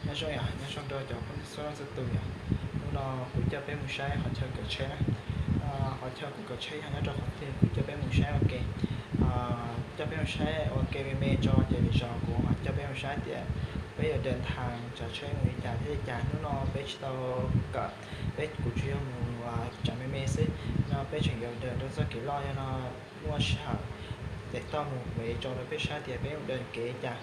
Nyob zoo yom, nyob zoo rau cov phooj ywg txhua leej txhua tus yom. Hnub no kuv coj peb mus saib qhov chaw kawm tsheb na. Qhov chaw kuv kawm tsheb yog nyob rau qhov twg, kuv coj peb mus saib ua ke. Coj peb mus saib ua ke me me tso, ces lwm zaus kuv mam coj peb mus saib tias peb yuav dim thas tsav tsheb mus li cas thiab li cas. Hnub no peb tsis tau kawm, peb, kuv tsuas yog mus tsav me me xwb. No peb tseem yuav dim rau txoj kev loj, yog no muaj sij hawm ces toj mus kuv mam tso rau peb saib tias peb mus dim kev li cas.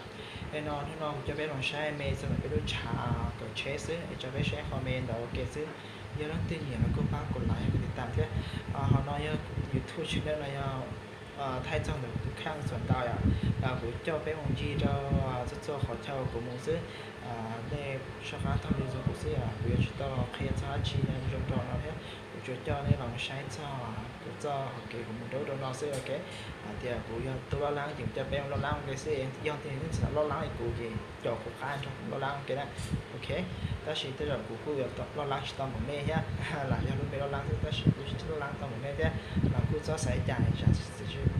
Es no hnub no kuv coj peb los saib me txog ntawm peb lub tshav kawm tsheb xwb, es tso peb saib qhov me ntawd ua ke xwb. Yog leej twg nyiam los kuj pab kuv like, kuv tiv tam thiab. Ho no yog YouTube channel no yog thaij txog ntawm kuv tus kheej txhua ntau yom. Kuv coj peb mus ncig rau txhua txhua qhov chaw kuv mus xwb. Nej soj qab taug lw rau kuv xwb, kuv yuav tsis tau qhia txog dab tsi zoo rau no thiab. Kuv tsuas coj nej los saib txog kuv txoj hauv kev kuv mus rau ub rau no xwb, ok. Hais tias kuv yog tus loj leeb ces kuv coj peb mus loj leeb ua ke xwb. Yog tias leej twg tsis loj leeb li kuv ces caum kuv qab nrog kuv loj leeb ua ke na, ok. Tab sis tej zaum kuv kuj yuav loj leeb tsis tau npaum nej thiab, lam yog lub me loj leeb xwb tab sis kuv tsis loj leeb tau npaum nej thiab, los kuj txhob xav li cas,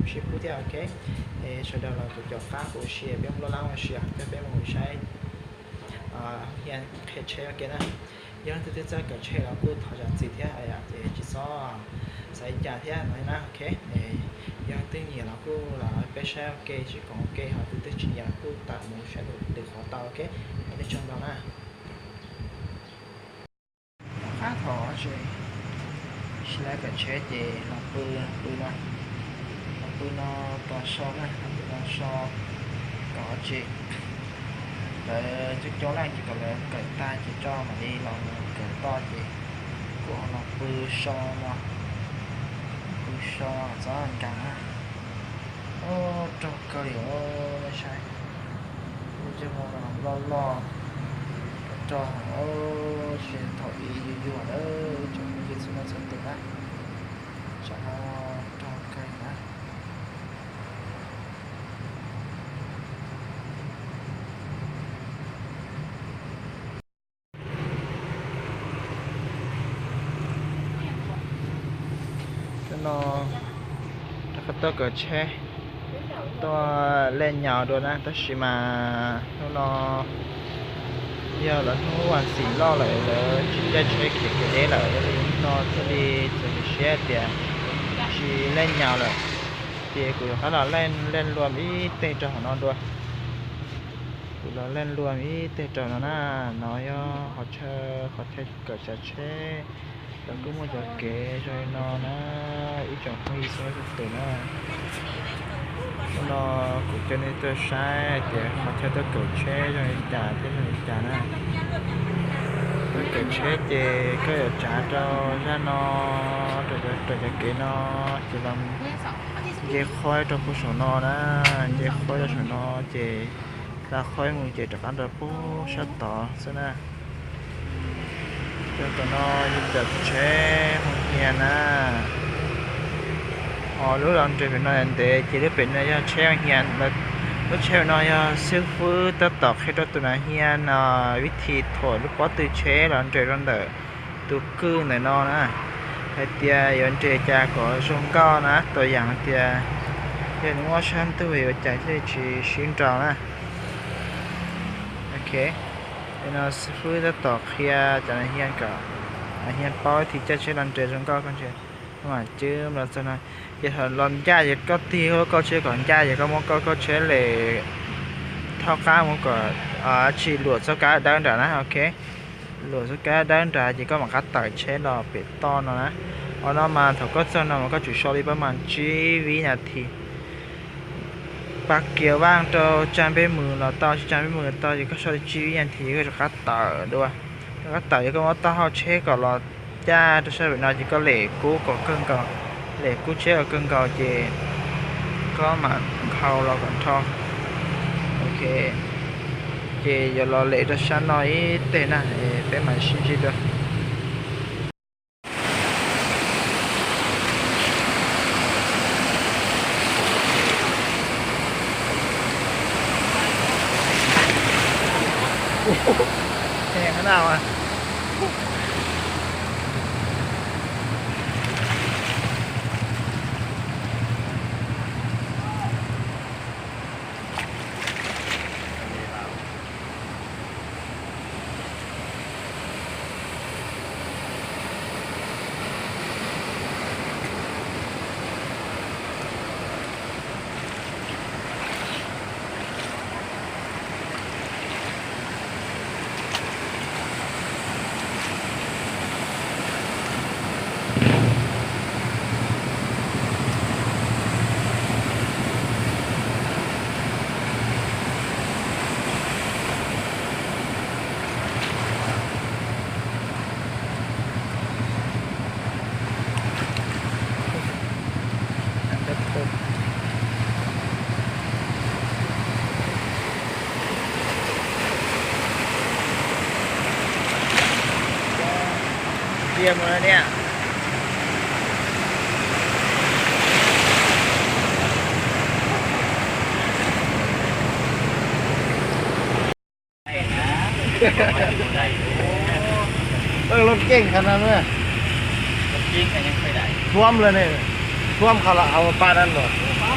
sib pub thiab, ok. Es sawv daws los kuv caum qab kuv ua si, peb mus loj leeb ua si, coj peb mus saib hia qhia tsheb ua ke na. Yog leej twg twb txawj kawm tsheb los kuj thov zam txim thiab, ces tsis txhob xav li cas thiab no na, ok. Yog leej twg nyiam los kuj los peb saib ua ke, sib koom ua ke, ho tus twg tsis nyiam los kuj tawm mus saib lwm qhov tau, ok. Ua nej tsaug ntau na. Qab thaum tsis, tsis laiv kawm tsheb ces los pw, pw no, los pw no tos so na, los pw no so kom tsis, lawv coob coob leej ces kom lawv kawm tag ces tso mam li los mus kawm toj ces kuv ho los pw so no, pw so txhob nkees na. Ub, raug kawg li os, nej saib. Lub ntsej muag no loj loj, rog rog, tsis thaum ub yuag yuag lawm, tsoom phooj ywg txhua leej txhua tus na. Tsam no rog kawg na. Hnub no rov qab tuaj kawm tsheb, tuaj lej nyaus dua na, tab sis mas hnub no yog lawv hnub vas xim loj lawm, lawv tsis caij tsheb khiav kev deb lawm, yog li no thiaj li txawm siab tias tsis lej nyaus lawm, ces kuv rov qab los lej luam ib teg rau hauv no dua. Kuv los lej luam ib teg rau no na, no yog qhov chaw, qhov chaw kawm tsav tsheb. Lawv kuj muaj cov kev zoo li no na, ib tsoom phooj ywg txhua leej txhua tus na. Hnub no kuv coj nej tuaj saib hais tias qhov chaw tuaj kawm tsheb zoo li cas thiab zoo li cas na. Tuaj kawm tsheb ces koj yuav tsav rau zaj no, rau cov kev no, ces los nce qhov rau puag saum no na, nce qhov rau saum no ces hla qhov mus ces rov qab rau puag sab tod xwb na. Rau tom no yog cov tsheb hu hia na. Ho lub los nres pem no ntev ces lub pem no yog tsheb hu hia. Lub tsheb no yog xib fwb tab tom qhia rau tus nas hia no vib thi thuam lub pob tw tsheb los nres rau ntawm tus kwj ntawm no na, hais tias yuav nres cas kom zoo nkauj na, tus yam hais tias yog nws muaj sab ntug yuav cas thiaj tsis sib nraus na. Ok, no xib fwb tab tom qhia cov nas hia kom nas hia paub vib thi caij tsheb los nres zoo nkauj. Koj ntsia, mam cwb los txog no, ces thaum los ncaj ces koj tig koj tsheb kom ncaj ces koj muab koj tsheb lem thauj qab mus kom tsis luam txoj kab dawb nrad na, ok. Luam txoj kab dawb nrad ces koj mam qab tawm tsheb los pem toj no na. Qhov no mas thaum koj txog no mas koj tsum so li pab mas tsib vib nas this. Pas kiav vaj rau tsa npej mus los tau, tsa npej mus los tau, ces koj so li tsib vib nas this koj rov qab tawm dua. Rov qab tawm ces koj muab taub hau tsheb kom los caj rau sab pem no ces koj lem kub kom kawg nkaus, lem kub tsheb kom kawg nkaus ces koj mam nkhau los kom nrho. Ok, ces yuav los lem rau sab no ib teg na, peb mam sib ntsib dua. เตรียมมาแล้วเนี่ย เออ รถเก๋งคันนั้นเว้ย รถเก๋งก็ยังไปได้ ท่วมเลยเนี่ย ท่วมเขาละเอาปลานั่นบ่ ปลา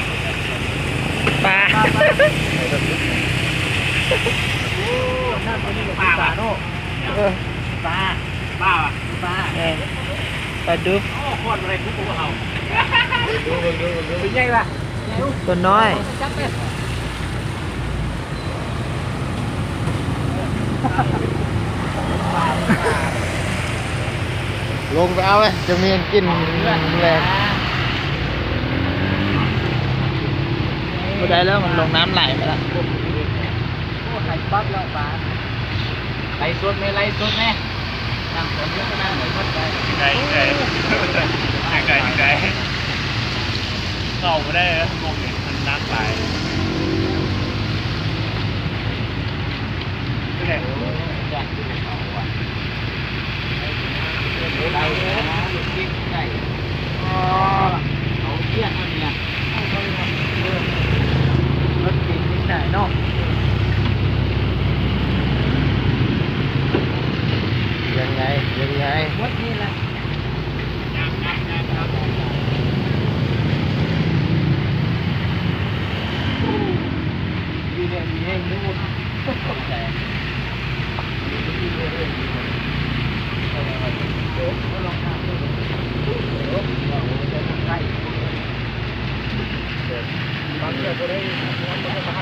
ปลา ปลาเนาะ เออ ปลา ปลาว่ะ ปลา เออ ปลาดุก โอ้ โคตรอะไรทุกคนเขา เป็นไงล่ะ ตัวน้อย ลงไปเอาเลย จะมีกินแรง ไม่ได้แล้ว มันลงน้ำไหลไปแล้ว ไลฟ์สดไหม ไลฟ์สดไหม นั่งสวนก็นั่งเลย ไกลไกล ไกลไกล เข้าไม่ได้นะ ลมเนี่ยมันนักหลาย รถเก๋งนิสัยเนาะ ยังไง ยังไง หมดนี่แหละ บางเรื่องก็ได้